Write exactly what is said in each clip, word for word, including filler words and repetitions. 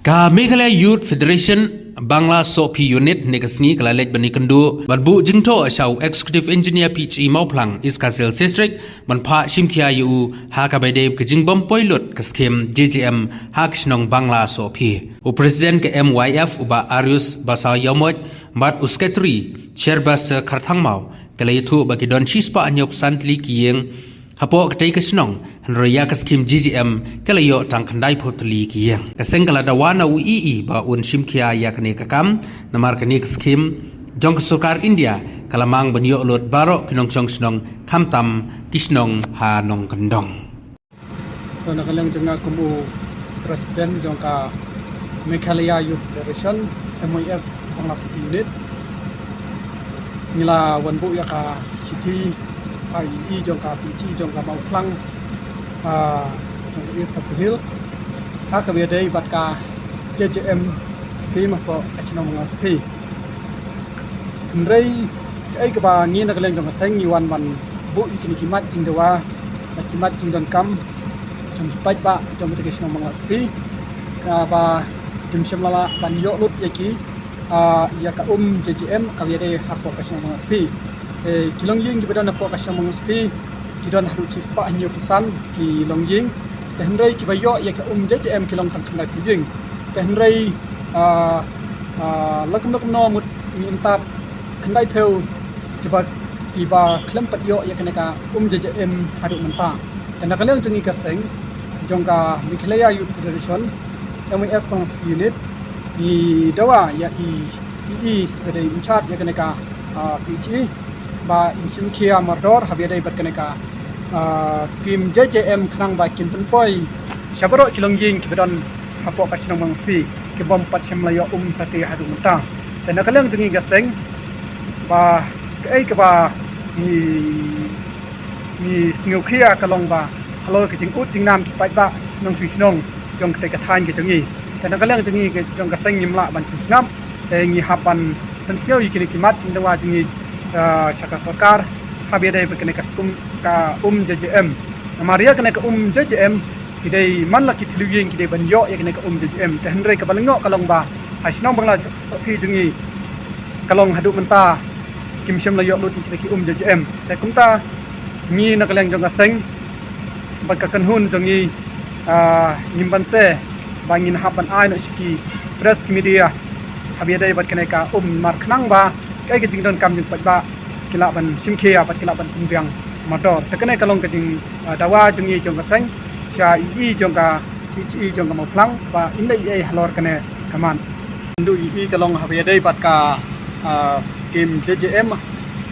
Ka Meghalaya Youth Federation Bangla Sohphi Unit ne ka sngi ka la leit ban ïakynduh ban buh jingthoh sha u Executive Engineer P H E Mawphlang, East Khasi Hills District, ban phah shimkhia ïa u ha kaba ïadei ka jingbym poi lut ka skim J J M ha ka shnong Bangla Sohphi. U President ka M Y F u Bah Arius Basaiawmoit bad u Secretary Sherbaster Kharthangmaw ki la ïathuh ba ki don shispah hynñiewphew san tylli ki ïing hapoh katei ka shnong, hynrei ïa ka skim J J M ki la ïoh tang khyndaiphew tylli ki ïing. Ka seng ka la dawa na u E E ba un shimkhia ïa kane ka kam, namar kane ka skim jong ka sorkar India ka la mang ban ïoh lut baroh ki nongshong shnong, khamtam ki shnong ha nongkyndong. To, na ka liang jong nga kum u President jong ka Meghalaya Youth Federation, M Y F Bangla Sohphi Unit, ngi la wan buh ïa ka shithi ha i, i jong ka P H E jong ka Mawphlang, ah, jong ka East Khasi Hills, ha kaba ïadei bad ka J J M scheme hapoh ka shnong Bangla Sohphi. Hynrei kaei kaba ngi na ka liang jong ka seng ngi wan ban buh ïa kine ki mat jingdawa bad ki mat jingdonkam jong ki paidbah jong katei ka shnong Bangla Sohphi, kaba kim shym la lah ban ïoh lut ïa ki, ah, ïa ka um J J M kaba ïadei hapoh ka shnong Bangla Sohphi. Eh, ki longïing kiba don hapoh ka shnong Bangla Sohphi ki don haduh shispah hynñiewphew san ki longïing. Te hynrei kiba ïoh ïa ka um J J M ki long tang khyndaiphew ïing. Te hynrei, ah, ah, la kumno kumno mut ngi ym tad khyndaiphew kiba, kiba khlem pat ïoh ïa kane ka um J J M haduh mynta. Te na ka liang jong ngi ka seng jong ka Meghalaya Youth Federation, M Y F Bangla Sohphi Unit, ngi dawa ïa i, i, i, i ba dei in charge ïa kane ka, ah, P H E ba in shimkhia mardor haba ïadei bad kane ka, ah, scheme J J M khnang ba kin pynpoi sha baroh ki longïing kiba don hapoh ka shnong Bangla Sohphi, ki bym pat shym la ïoh um satia haduh mynta. Te na ka liang jong ngi ka seng, ba kaei kaba ngi, ngi sngewkhia ka long ba halor ka jingud jingnam ki paidbah nongshong shnong jong katei ka thaiñ ka jong ngi. Te na ka liang jong ngi ka, jong ka seng ngim lah ban shu sngap. Te ngi hap ban pynsngew ïa kine ki mat jingdawa jong ngi, ah, sha ka sorkar haba ïadei bad kane ka skum ka um J J M. Namar ïa kane ka um J J M, ki dei man la ki thliew ïing ki dei ban ïoh ïa kane ka um J J M. Te hynrei kaba lyngngoh ka long ba ha shnong Bangla Sohphi jong ngi ka long haduh mynta kim shym la ïoh lut ïa kine ki um J J M. Te kumta ngi na ka liang jong ka seng bad ka kynhun jong ngi, ah, ngim banse ba ngin hap ban ai noh sha ki press ki media haba ïadei bad kane ka um, namar khnang ba kaei ka jingdonkam jong paidbah ki lah ban shimkhia bad ki lah ban pynbiang mardor. Te kane ka long ka jing, ah, dawa jong ngi jong ka seng sha i, i jong ka P H E jong ka Mawphlang ba in leh ei halor kane ka mat. Kynduh i, i ka long haba ïadei bad ka, ah, scheme J J M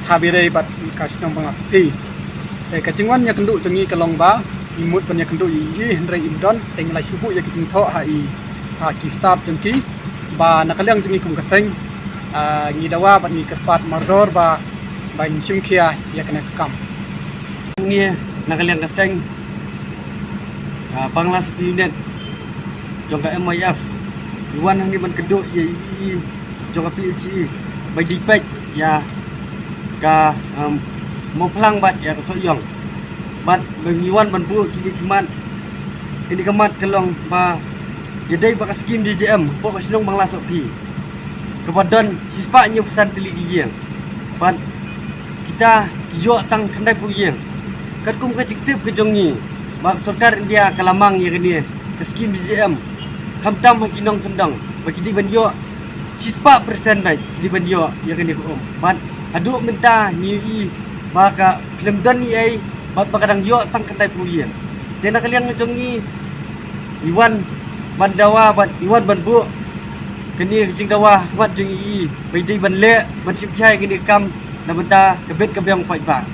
haba ïadei bad ka shnong Bangla Sohphi. Te ka jingwan ïakynduh jong ngi ka long ba ngi mut ban ïakynduh i, i hynrei im don, te ngi la shu buh ïa ki jingthoh ha i, ha ki staff jong ki ba na ka liang jong ngi kum ka seng, ah, ngi dawa bad ngi kyrpad mardor ba, ba ngin shimkhia ïa kane ka kam. Ngi na ka liang ka seng, ah, Bangla Sohphi Unit jong ka M Y F, ngi wan hangne ban kynduh ïa i, i jong ka P H E ba dei peit ïa ka, um, Mawphlang bad ïa ka Sohiong. Bad ba ngi wan ban buh kine ki mat, kine ki mat ka long ba ïadei bad ka scheme J J M hapoh ka shnong Bangla Sohphi, kaba don shispah hynñiewphew san tylli ki ïing. Bad kita ki ïoh tang khyndaiphew ïing. Katkum ka jingtip ka jong ngi ba ka sorkar India ka la mang ïa kane ka scheme J J M, khamtam ha ki nongkyndong ba ki dei ban ïoh shispah percent bad ki dei ban ïoh ïa kane ka um. Bad haduh mynta ngi ïohi ba ka khlem don ei ei bad ba ka dang ïoh tang khyndaiphew ïing. Te na ka liang jong ngi, ngi wan ban dawa bad ngi wan ban buh kane ka jingdawa ha khmat jong i, i ba i dei ban leh ban shimkhia ïa kane ka kam na bynta ka bit ka biang paidbah.